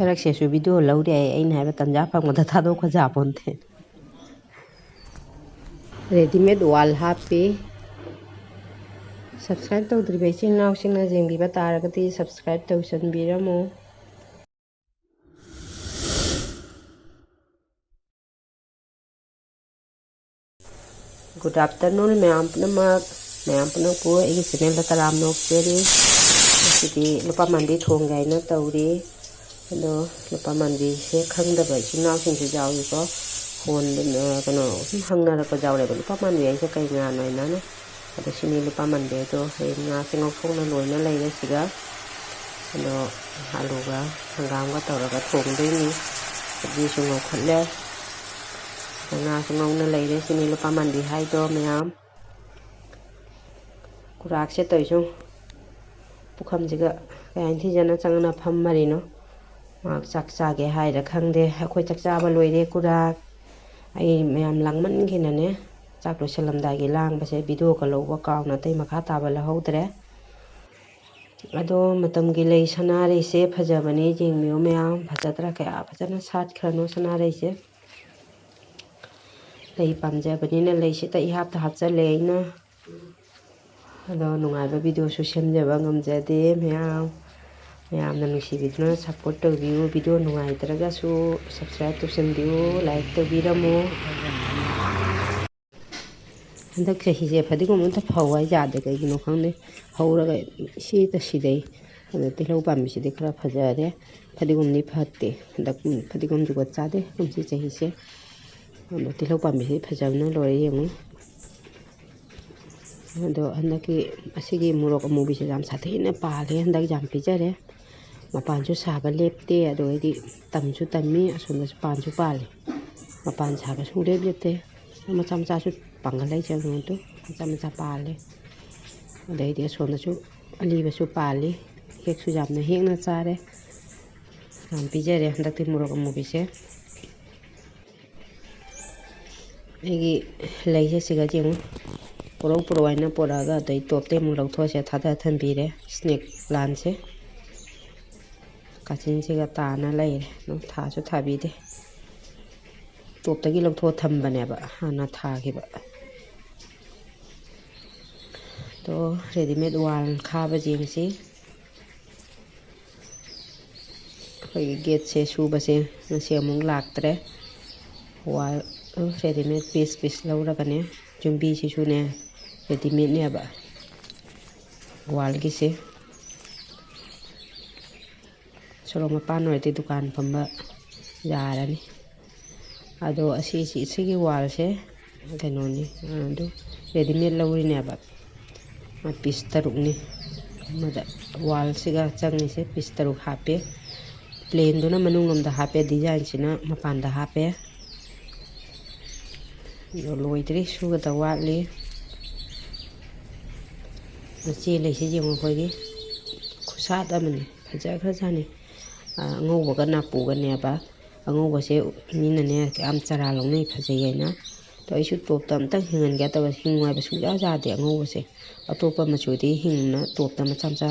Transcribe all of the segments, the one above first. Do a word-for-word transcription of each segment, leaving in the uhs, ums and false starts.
ꯁꯔꯛꯁꯦꯁꯨ video ꯂꯧꯔꯦ ꯑꯩ꯫ ꯑꯩꯅ ꯍꯥꯏꯕ ꯇꯟꯖꯥ ꯐꯪꯕꯗ ꯊꯥꯗꯣꯛꯈ꯭ꯔꯖꯥ ꯄꯣꯟꯇꯦ꯫ Readymade wall ꯍꯥꯞꯄꯤ꯫ Subscribe ꯇꯧꯗ꯭ꯔꯤꯕ ꯏꯆꯤꯟ ꯏꯅꯥꯎꯁꯤꯡꯅ ꯌꯦꯡꯕꯤꯕ ꯇꯥꯔꯒꯗꯤ subscribe ꯇꯧꯁꯟꯕꯤꯔꯝꯃꯨ꯫ Good afternoon ꯃꯌꯥꯝ ꯄꯨꯝꯅꯃꯛ꯫ ꯃꯌꯥꯝ ꯄꯨꯝꯅꯃꯛꯄꯨ ꯑꯩꯒꯤ channelꯗ ꯇꯔꯥꯝꯅ ꯑꯣꯛꯆꯔꯤ꯫ ꯉꯁꯤꯗꯤ ꯂꯨꯄꯥ ꯃꯥꯟꯕꯤ ꯊꯣꯡꯒꯦ ꯍꯥꯏꯅ ꯇꯧꯔꯤ꯫ ꯑꯗꯣ ꯂꯨꯄꯥ ꯃꯥꯟꯕꯤꯁꯦ ꯈꯪꯗꯕ ꯏꯆꯤꯟ ꯏꯅꯥꯎꯁꯤꯡꯁꯨ ꯌꯥꯎꯏꯀꯣ꯫ ꯐꯣꯟꯗ, ꯀꯩꯅꯣ, ꯁꯨꯝ ꯍꯪꯅꯔꯛꯄ ꯌꯥꯎꯔꯦꯕ, "ꯂꯨꯄꯥ ꯃꯥꯟꯕꯤ ꯍꯥꯏꯁꯦ ꯀꯩ ꯉꯥꯅꯣ?" ꯍꯥꯏꯅ꯫ ꯑꯗꯣ ꯁꯤꯅꯤ ꯂꯨꯄꯥ ꯃꯥꯟꯕꯤ ꯍꯥꯏꯗꯣ꯫ ꯍꯌꯦꯡ ꯉꯥꯁꯦ ꯉꯧꯊꯣꯛꯅ ꯂꯣꯏꯅ ꯂꯩꯔꯦ ꯁꯤꯒ꯫ ꯑꯗꯣ ꯑꯂꯨꯒ ꯍꯪꯒꯥꯝꯒ ꯇꯧꯔꯒ ꯊꯣꯡꯗꯣꯏꯅꯤ꯫ ꯁꯕꯖꯤꯁꯨ ꯉꯧꯈꯠꯂꯦ꯫ ꯉꯥꯁꯨ ꯉꯧꯅ ꯂꯩꯔꯦ꯫ ꯁꯤꯅꯤ ꯂꯨꯄꯥ ꯃꯥꯟꯕꯤ ꯍꯥꯏꯗꯣ ꯃꯌꯥꯝ꯫ ꯀꯨꯔꯥꯛꯁꯦ ꯇꯧꯔꯤꯁꯨ ꯄꯨꯈꯝꯁꯤꯒ ꯀꯌꯥ ꯅꯤꯡꯊꯤꯖꯅ ꯆꯪꯅ ꯐꯝꯃꯔꯤꯅꯣ꯫ ꯃꯍꯥꯛ ꯆꯥꯛ ꯆꯥꯒꯦ ꯍꯥꯏꯔ ꯈꯪꯗꯦ꯫ ꯑꯩꯈꯣꯏ ꯆꯥꯛ ꯆꯥꯕ ꯂꯣꯏꯔꯦ꯫ ꯀꯨꯔꯥꯛ ꯑꯩ ꯃꯌꯥꯝ ꯂꯥꯡꯃꯟꯈꯤꯅꯅꯦ, ꯆꯥꯛ ꯂꯣꯏꯁꯜꯂꯝꯗꯥꯏꯒꯤ ꯂꯥꯡꯕꯁꯦ ꯚꯤꯗꯤꯑꯣꯒ ꯂꯧꯕ ꯀꯥꯎꯅ ꯑꯇꯩ ꯃꯈꯥ ꯇꯥꯕ ꯂꯧꯍꯧꯗ꯭ꯔꯦ꯫ ꯑꯗꯣ ꯃꯇꯝꯒꯤ ꯂꯩ ꯁꯅꯥꯔꯩꯁꯦ ꯐꯖꯕꯅꯦ, ꯌꯦꯡꯕꯤꯌꯨ ꯃꯌꯥꯝ꯫ ꯐꯖꯗ꯭ꯔꯥ? ꯀꯌꯥ ꯐꯖꯅ ꯁꯥꯠꯈ꯭ꯔꯅꯣ ꯁꯅꯥꯔꯩꯁꯦ꯫ ꯂꯩ ꯄꯥꯝꯖꯕꯅꯤꯅ ꯂꯩꯁꯤꯗ ꯏꯍꯥꯞꯇ ꯍꯥꯞꯆꯜꯂꯦ ꯑꯩꯅ꯫ ꯑꯗꯣ ꯅꯨꯡꯉꯥꯏꯕ ꯚꯤꯗꯤꯑꯣꯁꯨ ꯁꯦꯝꯖꯕ ꯉꯝꯖꯗꯦ ꯃꯌꯥꯝ꯫ ꯃꯌꯥꯝꯅ ꯅꯨꯡꯁꯤꯕꯤꯗꯨꯅ support ꯇꯧꯕꯤꯌꯨ꯫ ꯚꯤꯗꯤꯑꯣ ꯅꯨꯡꯉꯥꯏꯇ꯭ꯔꯒꯁꯨ subscribe ꯇꯧꯁꯟꯕꯤꯌꯨ, like ꯇꯧꯕꯤꯔꯝꯃꯨ꯫ ꯍꯟꯗꯛ ꯆꯍꯤꯁꯦ ꯐꯗꯤꯒꯣꯝ ꯑꯝꯇ ꯐꯧ ꯍꯥꯏ ꯌꯥꯗꯦ, ꯀꯩꯒꯤꯅꯣ ꯈꯪꯗꯦ꯫ ꯍꯧꯔꯒ ꯁꯤꯗ ꯁꯤꯗꯩ꯫ ꯑꯗꯣ ꯇꯤꯜꯍꯧ ꯄꯥꯝꯕꯤꯁꯤꯗꯤ ꯈꯔ ꯐꯖꯔꯦ꯫ ꯐꯗꯤꯒꯣꯝꯗꯤ ꯐꯠꯇꯦ꯫ ꯍꯟꯗꯛ ꯐꯗꯤꯒꯣꯝ ꯖꯨꯒꯣꯠ ꯆꯥꯗꯦ ꯀꯨꯝꯁꯤ ꯆꯍꯤꯁꯦ꯫ ꯑꯗꯣ ꯇꯤꯜꯍꯧ ꯄꯥꯝꯕꯤꯁꯤꯗꯤ ꯐꯖꯕꯅ ꯂꯣꯏꯔꯦ, ꯌꯦꯡꯉꯨ꯫ ꯑꯗꯣ ꯍꯟꯗꯛꯀꯤ ꯑꯁꯤꯒꯤ ꯃꯣꯔꯣꯛ ꯑꯃꯨꯕꯤꯁꯦ ꯌꯥꯝ ꯁꯥꯊꯤꯅ ꯄꯥꯜꯂꯦ, ꯍꯟꯗꯛ ꯌꯥꯝ ꯄꯤꯖꯔꯦ꯫ ꯃꯄꯥꯟꯁꯨ ꯁꯥꯕ ꯂꯦꯞꯇꯦ, ꯑꯗꯨꯒꯩꯗꯤ ꯇꯝꯁꯨ ꯇꯝꯃꯤ, ꯑꯁꯣꯝꯗꯁꯨ ꯄꯥꯟꯁꯨ ꯄꯥꯜꯂꯤ꯫ ꯃꯄꯥꯟ ꯁꯥꯕ ꯁꯨꯡꯂꯦꯞ ꯂꯦꯞꯇꯦ꯫ ꯃꯆꯥ ꯃꯆꯥꯁꯨ ꯄꯥꯡꯒꯜ ꯂꯩꯖꯕ ꯃꯇꯨ ꯃꯆꯥ ꯃꯆꯥ ꯄꯥꯜꯂꯤ꯫ ꯑꯗꯩꯗꯤ ꯑꯁꯣꯝꯗꯁꯨ ꯑꯂꯤꯕꯁꯨ ꯄꯥꯜꯂꯤ꯫ ꯍꯦꯛꯁꯨ ꯌꯥꯝꯅ ꯍꯦꯛꯅ ꯆꯥꯔꯦ꯫ ꯌꯥꯝ ꯄꯤꯖꯔꯦ ꯍꯟꯗꯛꯇꯤ ꯃꯣꯔꯣꯛ ꯑꯃꯨꯕꯤꯁꯦ꯫ ꯑꯩꯒꯤ ꯂꯩꯁꯦ ꯁꯤꯒ ꯌꯦꯡꯉꯨ꯫ ꯄꯣꯔꯧ ꯄꯣꯔꯧ ꯍꯥꯏꯅ ꯄꯣꯔꯛꯑꯒ ꯑꯗꯩ ꯇꯣꯞꯇꯩ ꯑꯃꯨꯛ ꯂꯧꯊꯣꯛꯑꯁꯦ, ꯊꯥꯗ ꯊꯝꯕꯤꯔꯦ snake plantꯁꯦ꯫ ꯀꯥꯆꯤꯟꯁꯤꯒ ꯇꯥꯅ ꯂꯩꯔꯦ꯫ ꯑꯗꯨꯝ ꯊꯥꯁꯨ ꯊꯥꯕꯤꯗꯦ꯫ ꯇꯣꯞꯇꯒꯤ ꯂꯧꯊꯣꯛꯑ ꯊꯝꯕꯅꯦꯕ ꯍꯥꯟꯅ ꯊꯥꯈꯤꯕ꯫ ꯑꯗꯣ readymade wall ꯈꯥꯕꯁꯤꯡꯁꯤ ꯑꯩꯈꯣꯏꯒꯤ ꯒꯦꯠꯁꯦ ꯁꯨꯕꯁꯦ ꯉꯁꯤ ꯑꯃꯨꯛ ꯂꯥꯛꯇ꯭ꯔꯦ꯫ Wall readymade piece piece ꯂꯧꯔꯒꯅꯦ꯫ ꯌꯨꯝꯕꯤꯁꯤꯁꯨꯅꯦ readymadeꯅꯦꯕ wallꯒꯤꯁꯦ꯫ ꯁꯣꯔꯣꯛ ꯃꯄꯥꯟ ꯑꯣꯏꯔꯗꯤ ꯗꯨꯀꯥꯟ ꯐꯝꯕ ꯌꯥꯔꯅꯤ꯫ ꯑꯗꯣ ꯑꯁꯤꯁꯤ, ꯁꯤꯒꯤ wallꯁꯦ ꯀꯩꯅꯣꯅꯤ, ꯑꯗꯨ readymade ꯂꯧꯔꯤꯅꯦꯕ꯫ Piece ꯇꯔꯨꯛꯅꯤ ꯑꯃꯗ꯫ Wallꯁꯤꯒ ꯆꯪꯉꯤꯁꯦ piece ꯇꯔꯨꯛ ꯍꯥꯞꯄꯦ꯫ Plainꯗꯨꯅ ꯃꯅꯨꯡ ꯂꯣꯝꯗ ꯍꯥꯞꯄꯦ, designꯁꯤꯅ ꯃꯄꯥꯟꯗ ꯍꯥꯞꯄꯦ꯫ ꯑꯗꯣ ꯂꯣꯏꯗ꯭ꯔꯤ, ꯁꯨꯒꯗꯕ ꯋꯥꯠꯂꯤ꯫ ꯃꯆꯦ ꯂꯩꯁꯤ ꯌꯦꯡꯉꯨ, ꯑꯩꯈꯣꯏꯒꯤ ꯈꯨꯁꯥꯠ ꯑꯃꯅꯤ, ꯐꯖꯈ꯭ꯔꯖꯥꯠꯅꯤ꯫ ꯑꯉꯧꯕꯒ ꯅꯥꯄꯨꯒꯅꯦꯕ꯫ ꯑꯉꯧꯕꯁꯦ ꯃꯤꯅꯅꯦ ꯌꯥꯝ ꯆꯔꯥ ꯂꯧꯅꯩ, ꯐꯖꯩ ꯍꯥꯏꯅ꯫ ꯑꯗꯣ ꯑꯩꯁꯨ ꯇꯣꯞꯇ ꯑꯝꯇꯪ ꯍꯤꯡꯍꯟꯒꯦ ꯇꯧꯕ, ꯍꯤꯡꯉꯨ ꯍꯥꯏꯕ ꯁꯨꯡꯌꯥ ꯌꯥꯗꯦ ꯑꯉꯧꯕꯁꯦ꯫ ꯑꯇꯣꯞꯄ ꯃꯆꯨꯗꯤ ꯍꯤꯡꯅ ꯇꯣꯞꯇ ꯃꯆꯥ ꯃꯆꯥ,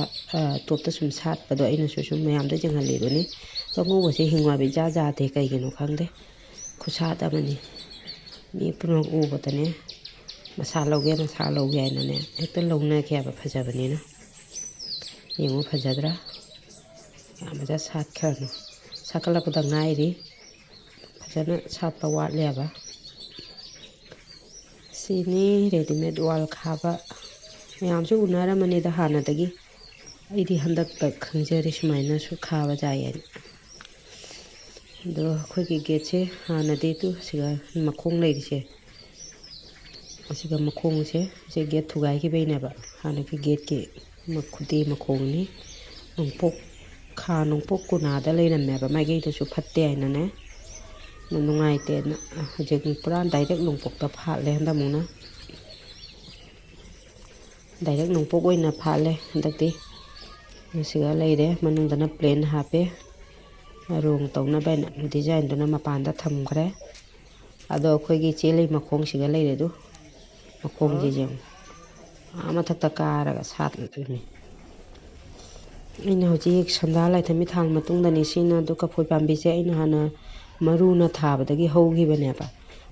ꯇꯣꯞꯇ ꯁꯨꯝ ꯁꯥꯠꯄꯗꯣ ꯑꯩꯅꯁꯨ ꯁꯨꯝ ꯃꯌꯥꯝꯗ ꯌꯦꯡꯍꯜꯂꯤꯗꯨꯅꯤ꯫ ꯑꯗꯣ ꯑꯉꯧꯕꯁꯦ ꯍꯤꯡꯉꯨ ꯍꯥꯏꯕ ꯏꯌꯥ ꯌꯥꯗꯦ, ꯀꯩꯒꯤꯅꯣ ꯈꯪꯗꯦ꯫ ꯈꯨꯁꯥꯠ ꯑꯃꯅꯤ꯫ ꯃꯤ ꯄꯨꯝꯅꯃꯛ ꯎꯕꯗꯅꯦ ꯃꯁꯥ ꯂꯧꯒꯦ, ꯃꯁꯥ ꯂꯧꯒꯦ ꯍꯥꯏꯅꯅꯦ ꯍꯦꯛꯇ ꯂꯧꯅꯈꯤ ꯍꯥꯏꯕ, ꯐꯖꯕꯅꯤꯅ꯫ ꯌꯦꯡꯉꯨ, ꯐꯖꯗ꯭ꯔꯥ? ꯌꯥꯝ ꯐꯖ ꯁꯥꯠꯈ꯭ꯔꯕꯅꯤ꯫ ꯁꯥꯠꯀꯠꯂꯛꯄꯗ ꯉꯥꯏꯔꯤ꯫ ꯐꯖꯅ ꯁꯥꯠꯄ ꯋꯥꯠꯂꯦꯕ꯫ ꯁꯤꯅꯤ readymade wall ꯈꯥꯕ꯫ ꯃꯌꯥꯝꯁꯨ ꯎꯅꯔꯝꯃꯅꯤꯗ ꯍꯥꯟꯅꯗꯒꯤ꯫ ꯑꯩꯗꯤ ꯍꯟꯗꯛꯇ ꯈꯪꯖꯔꯤ ꯁꯨꯃꯥꯏꯅꯁꯨ ꯈꯥꯕ ꯌꯥꯏ ꯍꯥꯏꯅ꯫ ꯑꯗꯣ ꯑꯩꯈꯣꯏꯒꯤ ꯒꯦꯠꯁꯦ ꯍꯥꯟꯅꯗꯤ ꯇꯨ ꯁꯤꯒ ꯃꯈꯣꯡ ꯂꯩꯔꯤꯁꯦ, ꯑꯁꯤꯒ ꯃꯈꯣꯡꯁꯦ, ꯁꯤ ꯒꯦꯠ ꯊꯨꯒꯥꯏꯈꯤꯕꯩꯅꯦꯕ꯫ ꯍꯥꯟꯅꯒꯤ ꯒꯦꯠꯀꯤ ꯃꯈꯨꯗꯤ ꯃꯈꯣꯡꯅꯤ꯫ ꯅꯣꯡꯄꯣꯛ, ꯈꯥ ꯅꯣꯡꯄꯣꯛ ꯀꯣꯅꯥꯗ ꯂꯩꯔꯝꯃꯦꯕ, ꯃꯥꯏꯀꯩꯗꯨꯁꯨ ꯐꯠꯇꯦ ꯍꯥꯏꯅꯅꯦ꯫ ꯅꯨꯡꯉꯥꯏꯇꯦꯅ ꯍꯧꯖꯤꯛ ꯄꯨꯔꯥ direct ꯅꯣꯡꯄꯣꯛꯇ ꯐꯥꯠꯂꯦ ꯍꯟꯗꯛꯃꯨꯛꯅ꯫ Direct ꯅꯣꯡꯄꯣꯛ ꯑꯣꯏꯅ ꯐꯥꯠꯂꯦ ꯍꯟꯗꯛꯇꯤ꯫ ꯃꯁꯤꯒ ꯂꯩꯔꯦ, ꯃꯅꯨꯡꯗꯅ plain ꯍꯥꯞꯄꯦ꯫ ꯔꯣꯡ ꯇꯧꯅꯕ ꯍꯥꯏꯅ designꯗꯨꯅ ꯃꯄꯥꯟꯗ ꯊꯝꯈ꯭ꯔꯦ꯫ ꯑꯗꯣ ꯑꯩꯈꯣꯏꯒꯤ ꯆꯦ ꯂꯩ ꯃꯈꯣꯡꯁꯤꯒ ꯂꯩꯔꯦ ꯑꯗꯨ꯫ ꯃꯈꯣꯡꯁꯦ ꯌꯦꯡꯉꯨ꯫ ꯑꯥ ꯃꯊꯛꯇ ꯀꯥꯔꯒ ꯁꯥꯠꯂꯤꯗꯨꯅꯤ꯫ ꯑꯩꯅ ꯍꯧꯖꯤꯛ ꯁꯟꯗꯥ ꯂꯥꯏꯊꯝꯕꯤ ꯊꯥꯜ ꯃꯇꯨꯡꯗꯅꯤ꯫ ꯁꯤꯅ ꯑꯗꯨ ꯀꯐꯣꯏ ꯄꯥꯝꯕꯤꯁꯦ ꯑꯩꯅ ꯍꯥꯟꯅ ꯃꯔꯨꯅ ꯊꯥꯕꯗꯒꯤ ꯍꯧꯈꯤꯕꯅꯦꯕ꯫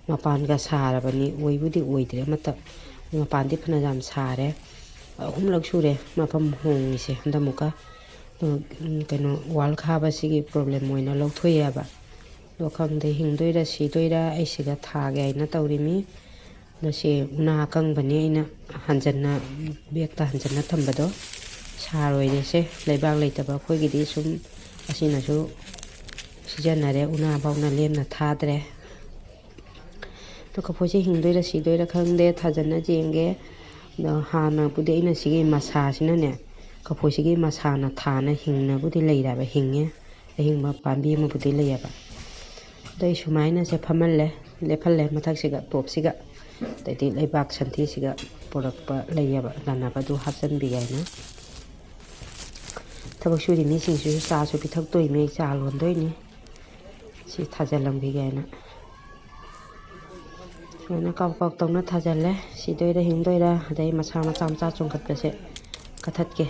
ꯃꯄꯥꯟꯒ ꯁꯥꯔꯕꯅꯤ, ꯑꯣꯏꯕꯨꯗꯤ ꯑꯣꯏꯗ꯭ꯔꯦ ꯑꯃꯠꯇ꯫ ꯃꯄꯥꯟꯗꯤ ꯐꯅ ꯌꯥꯝ ꯁꯥꯔꯦ, ꯑꯍꯨꯝꯂꯛ ꯁꯨꯔꯦ ꯃꯐꯝ ꯍꯣꯡꯉꯤꯁꯦ ꯍꯟꯗꯛꯃꯨꯛꯀ꯫ ꯑꯗꯣ, ꯎꯝ, ꯀꯩꯅꯣ, ꯋꯥꯜ ꯈꯥꯕꯁꯤꯒꯤ ꯄ꯭ꯔꯣꯕ꯭ꯂꯦꯝ ꯑꯣꯏꯅ ꯂꯧꯊꯣꯛꯑꯦꯕ꯫ ꯑꯗꯣ ꯈꯪꯗꯦ, ꯍꯤꯡꯗꯣꯏꯔꯥ ꯁꯤꯗꯣꯏꯔꯥ, ꯑꯩ ꯁꯤꯗ ꯊꯥꯒꯦ ꯍꯥꯏꯅ ꯇꯧꯔꯤꯃꯤ꯫ ꯑꯗꯣ ꯁꯤ ꯎꯅꯥ ꯑꯀꯪꯕꯅꯤ ꯑꯩꯅ ꯍꯟꯖꯟꯅ, ꯕꯦꯛꯇ ꯍꯟꯖꯟꯅ ꯊꯝꯕꯗꯣ꯫ ꯁꯥꯔ ꯑꯣꯏꯔꯦꯁꯦ, ꯂꯩꯕꯥꯛ ꯂꯩꯇꯕ ꯑꯩꯈꯣꯏꯒꯤꯗꯤ ꯁꯨꯝ ꯑꯁꯤꯅꯁꯨ ꯁꯤꯖꯤꯟꯅꯔꯦ, ꯎꯅꯥ ꯐꯥꯎꯅ ꯂꯦꯝꯅ ꯊꯥꯗ꯭ꯔꯦ꯫ ꯑꯗꯣ ꯀꯐꯣꯏꯁꯦ ꯍꯤꯡꯗꯣꯏꯔꯥ ꯁꯤꯗꯣꯏꯔꯥ ꯈꯪꯗꯦ, ꯊꯥꯖꯟꯅ ꯌꯦꯡꯒꯦ꯫ ꯑꯗꯣ ꯍꯥꯟꯅꯕꯨꯗꯤ ꯑꯩꯅ ꯁꯤꯒꯤ ꯃꯁꯥꯁꯤꯅꯅꯦ, ꯀꯐꯣꯏꯁꯤꯒꯤ ꯃꯁꯥꯅ ꯊꯥꯅ ꯍꯤꯡꯅꯕꯨꯗꯤ ꯂꯩꯔꯦꯕ, ꯍꯤꯡꯉꯦ꯫ ꯑꯍꯤꯡꯕ ꯄꯥꯝꯕꯤ ꯑꯃꯕꯨꯗꯤ ꯂꯩꯌꯦꯕ꯫ ꯑꯗꯩ ꯁꯨꯃꯥꯏꯅꯁꯦ ꯐꯝꯍꯜꯂꯦ, ꯂꯦꯞꯍꯜꯂꯦ ꯃꯊꯛꯁꯤꯒ, ꯇꯣꯞꯁꯤꯒ, ꯑꯗꯩꯗꯤ ꯂꯩꯕꯥꯛ ꯁꯟꯊꯤꯁꯤꯒ ꯄꯨꯔꯛꯄ ꯂꯩꯌꯦꯕ, ꯂꯥꯟꯅꯕꯗꯨ ꯍꯥꯞꯆꯤꯟꯕꯤꯒꯦ ꯍꯥꯏꯅ꯫ ꯊꯕꯛ ꯁꯨꯔꯤ ꯃꯤꯁꯤꯡꯁꯤꯁꯨ ꯆꯥꯁꯨ ꯄꯤꯊꯛꯇꯣꯏꯅꯤ, ꯑꯩ ꯆꯥ ꯂꯣꯟꯗꯣꯏꯅꯤ꯫ ꯁꯤ ꯊꯥꯖꯤꯜꯂꯝꯈꯤꯒꯦ ꯍꯥꯏꯅ ꯁꯨꯃꯥꯏꯅ ꯀꯥꯎ ꯀꯥꯎ ꯇꯧꯅ ꯊꯥꯖꯤꯜꯂꯦ꯫ ꯁꯤꯗꯣꯏꯔꯥ ꯍꯤꯡꯗꯣꯏꯔꯥ, ꯑꯗꯩ ꯃꯁꯥ ꯃꯆꯥ ꯃꯆꯥ ꯆꯣꯡꯈꯠꯄꯁꯦ ꯀꯛꯊꯠꯀꯦ꯫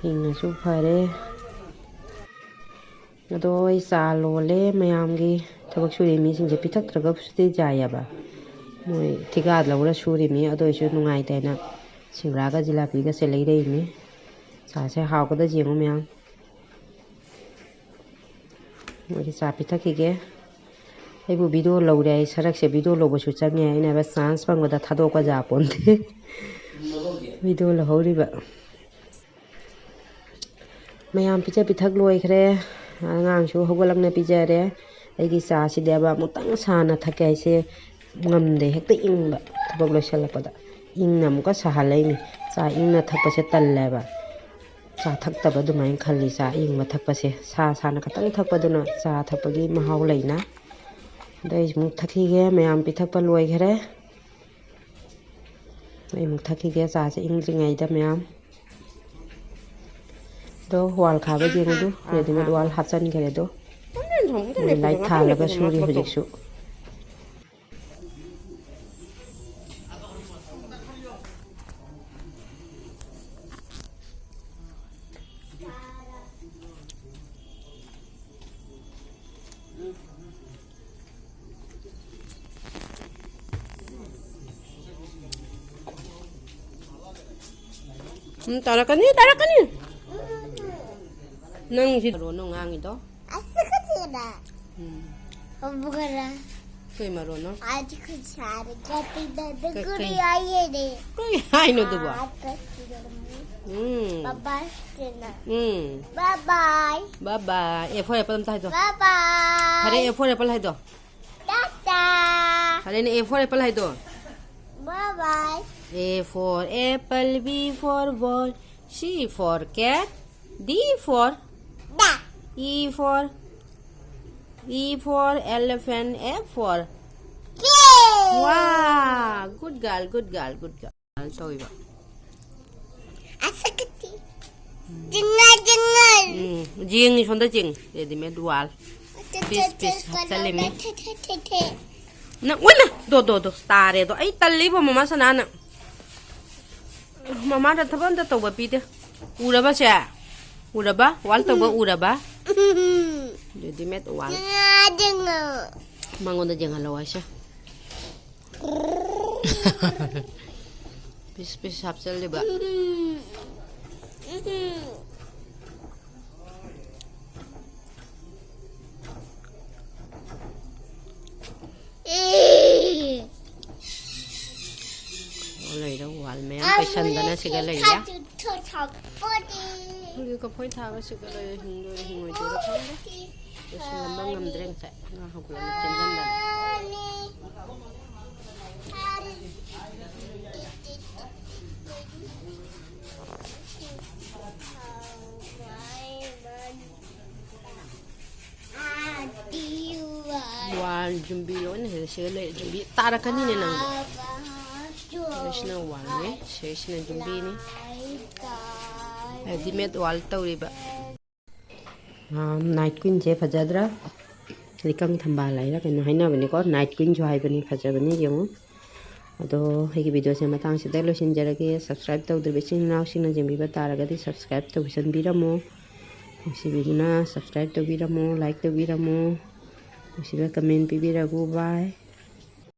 ꯍꯤꯡꯉꯁꯨ ꯐꯔꯦ꯫ ꯑꯗꯣ ꯑꯩ ꯆꯥ ꯂꯣꯜꯂꯦ ꯃꯌꯥꯝꯒꯤ꯫ ꯊꯕꯛ ꯁꯨꯔꯤ ꯃꯤꯁꯤꯡꯁꯦ ꯄꯤꯊꯛꯇ꯭ꯔꯒꯕꯨꯗꯤ ꯌꯥꯏꯑꯕ, ꯃꯣꯏ ꯊꯤꯀꯥ ꯂꯧꯔ ꯁꯨꯔꯤꯃꯤ꯫ ꯑꯗꯨ ꯑꯣꯏꯁꯨ ꯅꯨꯡꯉꯥꯏꯇꯦꯅ ꯁꯤꯡꯒ꯭ꯔꯥꯒ ꯖꯤꯂꯥꯄꯤꯒꯁꯦ ꯂꯩꯔꯛꯏꯅꯤ꯫ ꯆꯥꯁꯦ ꯍꯥꯎꯒꯗ꯭ꯔ ꯌꯦꯡꯉꯨ ꯃꯌꯥꯝ꯫ ꯃꯣꯏꯗꯤ ꯆꯥ ꯄꯤꯊꯛꯈꯤꯒꯦ꯫ ꯑꯩꯕꯨ ꯚꯤꯗꯤꯑꯣ ꯂꯧꯔꯦ ꯍꯥꯏ ꯁꯔꯛꯁꯦ, ꯚꯤꯗꯤꯑꯣ ꯂꯧꯕꯁꯨ ꯆꯪꯉꯦ꯫ ꯑꯩꯅ ꯍꯥꯏꯕ ꯆꯥꯟꯁ ꯐꯪꯕꯗ ꯊꯥꯗꯣꯛꯄ ꯌꯥꯄꯣꯟꯇꯦ꯫ ꯚꯤꯗꯤꯑꯣ ꯂꯧꯍꯧꯔꯤꯕ꯫ ꯃꯌꯥꯝ ꯄꯤꯖ ꯄꯤꯊꯛ ꯂꯣꯏꯈ꯭ꯔꯦ꯫ ꯑꯉꯥꯡꯁꯨ ꯍꯧꯒꯠꯂꯛꯅ ꯄꯤꯖꯔꯦ꯫ ꯑꯩꯒꯤ ꯆꯥꯁꯤꯗꯤ ꯑꯕ ꯑꯃꯨꯛꯇꯪ ꯁꯥꯅ ꯊꯛꯀꯦ ꯍꯥꯏꯁꯦ ꯉꯝꯗꯦ, ꯍꯦꯛꯇ ꯏꯪꯕ ꯊꯕꯛ ꯂꯣꯏꯁꯤꯜꯂꯛꯄꯗ꯫ ꯏꯪꯅ ꯑꯃꯨꯛꯀ ꯁꯥꯍꯜꯂꯛꯏꯅꯤ꯫ ꯆꯥ ꯏꯪꯅ ꯊꯛꯄꯁꯦ ꯇꯜꯂꯦꯕ꯫ ꯆꯥ ꯊꯛꯇꯕ ꯑꯗꯨꯃꯥꯏꯅ ꯈꯜꯂꯤ, ꯆꯥ ꯏꯪꯕ ꯊꯛꯄꯁꯦ꯫ ꯁꯥ ꯁꯥꯅ ꯈꯛꯇꯪ ꯊꯛꯄꯗꯨꯅ ꯆꯥ ꯊꯛꯄꯒꯤ ꯃꯍꯥꯎ ꯂꯩꯅ꯫ ꯑꯗꯣ ꯑꯩ ꯑꯃꯨꯛ ꯊꯛꯈꯤꯒꯦ, ꯃꯌꯥꯝ ꯄꯤꯊꯛꯄ ꯂꯣꯏꯈꯔꯦ꯫ ꯑꯩ ꯑꯃꯨꯛ ꯊꯛꯈꯤꯒꯦ ꯆꯥꯁꯦ ꯏꯪꯗ꯭ꯔꯤꯉꯩꯗ ꯃꯌꯥꯝ꯫ ꯑꯗꯣ ꯋꯥꯜ ꯈꯥꯕ ꯌꯦꯡꯉꯨꯗꯨ, ꯔꯦꯗꯤꯃꯦꯗ ꯋꯥꯜ ꯍꯥꯞꯆꯤꯟꯈꯔꯦ ꯑꯗꯣ꯫ ꯂꯥꯏꯠ ꯊꯥꯜꯂꯒ ꯁꯨꯔꯤ ꯍꯧꯖꯤꯛꯁꯨ꯫ ꯎꯝ, ꯇꯥꯔꯛꯀꯅꯤ, ꯇꯥꯔꯛꯀꯅꯤ꯫ ꯅꯪ ꯁꯤ ꯃꯔꯣꯟ ꯑꯃ ꯉꯥꯡꯉꯤꯗꯣ꯫ ꯑꯁ, ꯀꯆꯦꯗ꯫ ꯎꯝ꯫ ꯑꯕꯨꯒꯔ꯫ ꯀꯩ ꯃꯔꯣꯟꯅꯣ? ꯑꯥꯖ ꯈꯨꯠ ꯁꯥꯔꯦ, ꯀꯇꯤꯗ ꯀꯩ, ꯗꯒꯨꯔꯤ ꯀꯩ? ꯑꯥꯌꯦ ꯔꯦ꯫ ꯀꯩ ꯍꯥꯏꯅꯣ ꯑꯗꯨꯕꯣ? ꯑꯥ, ꯀꯇꯤꯗ ꯔꯃꯤ꯫ ꯎꯝ꯫ Bye bye, ꯆꯦꯅ꯫ ꯎꯝ꯫ Bye bye꯫ Bye bye꯫ A for apple ꯑꯝꯇ ꯍꯥꯏꯗꯣ꯫ Bye bye꯫ ꯐꯔꯦ, A for apple ꯍꯥꯏꯗꯣ꯫ ꯇꯥꯇꯥ꯫ ꯐꯔꯦꯅꯦ, A for apple ꯍꯥꯏꯗꯣ꯫ Bye bye꯫ A for apple, B for ball, C for cat, D for, the. E for, E for elephant, F for, pay. Wow, good girl, good girl, good girl꯫ ꯇꯧꯏꯕ꯫ ꯑꯁ, ꯀꯇꯤ꯫ ꯖꯤꯡꯉꯜ, ꯖꯤꯡꯉꯜ꯫ ꯎꯝ, ꯖꯤꯡꯉꯤ, ꯁꯣꯝꯗ ꯖꯤꯡꯉꯤ꯫ Readymade wall꯫ Piece, piece ꯍꯥꯞꯆꯜꯂꯤꯃꯤ꯫ ꯊꯦ, ꯊꯦ, ꯊꯦ, ꯊꯦ꯫ ꯅꯪ, ꯑꯣꯏꯃꯥ! ꯗꯣ, ꯗꯣ, ꯗꯣ, ꯇꯥꯔꯦꯗꯣ꯫ ꯑꯩ ꯇꯜꯂꯤꯕꯣ, ꯃꯃꯥ ꯁꯅꯥꯅ꯫ ꯃꯃꯥꯗ ꯊꯕꯛ ꯑꯝꯇ ꯇꯧꯕ ꯄꯤꯗꯦ꯫ ꯎꯔꯕ ꯁꯦ? ꯎꯔꯕ? Wall ꯇꯧꯕ ꯎꯔꯕ? Readymade wall꯫ ꯖꯤꯡꯉꯜ, ꯖꯤꯡꯉꯜ꯫ ꯃꯉꯣꯟꯗ ꯌꯦꯡꯍꯜꯂꯣ ꯍꯥꯏꯁꯦ꯫ ꯄꯤꯁ ꯄꯤꯁ ꯍꯥꯞꯆꯜꯂꯤꯕ꯫ ꯂꯩꯔꯦ, wall ꯃꯌꯥꯝ ꯄꯩꯁꯟꯗꯅ ꯁꯤꯒ ꯂꯩꯔꯦ꯫ ꯍꯧꯖꯤꯛ ꯀꯐꯣꯏ ꯊꯥꯕ ꯁꯤꯒ ꯂꯩꯔꯦ, ꯍꯤꯡꯗꯣꯏꯔꯥ ꯍꯤꯡꯉꯣꯏꯗꯣꯏꯔꯥ ꯈꯪꯗꯦ꯫ ꯂꯣꯏꯁꯤꯜꯂꯝꯕ ꯉꯝꯗ꯭ꯔꯦ ꯉꯁꯥꯏ꯫ ꯑꯉꯥꯡ ꯍꯧꯒꯠꯂꯛꯑꯒ ꯆꯦꯟꯖꯟꯗꯅ꯫ Wall ꯌꯨꯝꯕꯤ ꯂꯣꯏꯅ ꯁꯤꯗ ꯂꯩ꯫ ꯌꯨꯝꯕꯤ ꯇꯥꯔꯛꯀꯅꯤꯅꯦ ꯅꯪꯕꯣ꯫ ꯁꯤꯗꯩꯁꯤꯅ wallꯅꯤ, ꯁꯤꯗꯩꯁꯤꯅ ꯌꯨꯝꯕꯤꯅꯤ꯫ Readymade wall ꯇꯧꯔꯤꯕ꯫ ꯑꯥ, night queenꯁꯦ ꯐꯖꯗ꯭ꯔꯥ? ꯂꯩꯀꯪ ꯊꯝꯕꯥꯜ ꯍꯥꯏꯔ ꯀꯩꯅꯣ ꯍꯥꯏꯅꯕꯅꯤꯀꯣ꯫ Night queenꯁꯨ ꯍꯥꯏꯕꯅꯤ, ꯐꯖꯕꯅꯤ, ꯌꯦꯡꯉꯨ꯫ ꯑꯗꯣ ꯑꯩꯒꯤ videoꯁꯦ ꯃꯇꯥꯡꯁꯤꯗ ꯂꯣꯏꯁꯤꯟꯖꯔꯒꯦ꯫ Subscribe ꯇꯧꯗ꯭ꯔꯤꯕ ꯏꯆꯤꯟ ꯏꯅꯥꯎꯁꯤꯡꯅ ꯌꯦꯡꯕꯤꯕ ꯇꯥꯔꯒꯗꯤ subscribe ꯇꯧꯕꯤꯁꯟꯕꯤꯔꯝꯃꯨ꯫ ꯅꯨꯡꯁꯤꯕꯤꯗꯨꯅ subscribe ꯇꯧꯕꯤꯔꯝꯃꯨ, like ꯇꯧꯕꯤꯔꯝꯃꯨ꯫ ꯅꯨꯡꯁꯤꯕ comment ꯄꯤꯕꯤꯔꯒꯨ꯫ Bye꯫